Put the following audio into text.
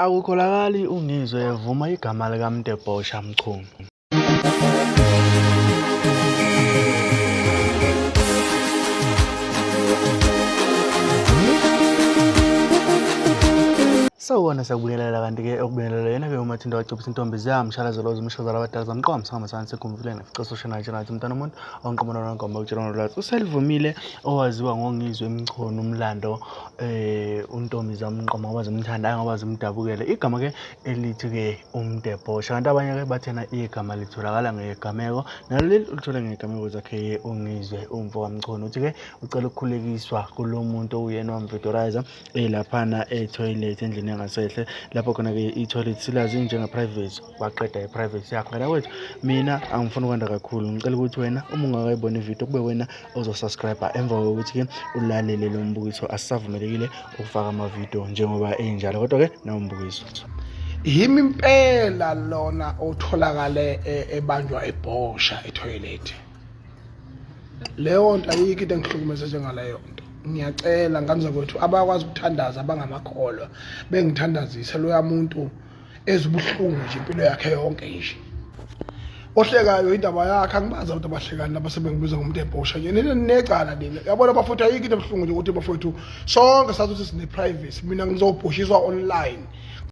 Akukholakali uNgizwe evuma igama likaMdebhosha Mchunu. Sawubona siyakubingelela kanti-ke okubingelela yena-ke uMathinta wacebisa intombi ziyamshalaza lozo umshazala abadala zamqoma sihamba sansi ekhumvuleni fica soshana tshela nathi umntana umuntu onqomona nongoma ukutshela ngolwazi uselivumile owaziwa ngoNgizwe Mchunu umlando untombi zamqoma ngoba zimthanda ngoba zimdabukele igama ke elithi ke umdebhosha kanti abanye ke bathena igama litholakala ngegameko nalo leli ulithole ngegameko zakhe uNgizwe umfo kaMchunu uthi ke ucela ukukhulekiswa kulo muntu owuyena wamvidorizer elaphana e-toilet endlini yangasehle lapho khona-ke i-toilet silazi njenge-private waqeda i-private yakho ngana kwethu mina angifuni ukwanda kakhulu ngicela ukuthi wena uma ungakayibona ividiyo kube wena ozosubscribe emva kokuthi-ke ulalele lo mbukiso asisavumelekile ukufaka amavidiyo njengoba enjalo kodwa-ke nawo mbukiso. Yimi impela lona otholakale ebanjwa ebhosha etoilet. Leyo nto ayikho into engihlukumeza njengaleyo nto. Ngiyacela ngane zakwethu abakwazi ukuthandaza abangamakholwa bengithandazise loya muntu ezibuhlungu nje impilo yakhe yonke nje. Ohlekayo indaba yakhe angibazi abantu abahlekani laba sebengibiza ngomuntu ebhosha nje nina ninecala nina yabona bafowethu ayikho into ebuhlungu nje ukuthi bafowethu sonke sazi ukuthi sine-privacy mina ngizobhoshiswa online.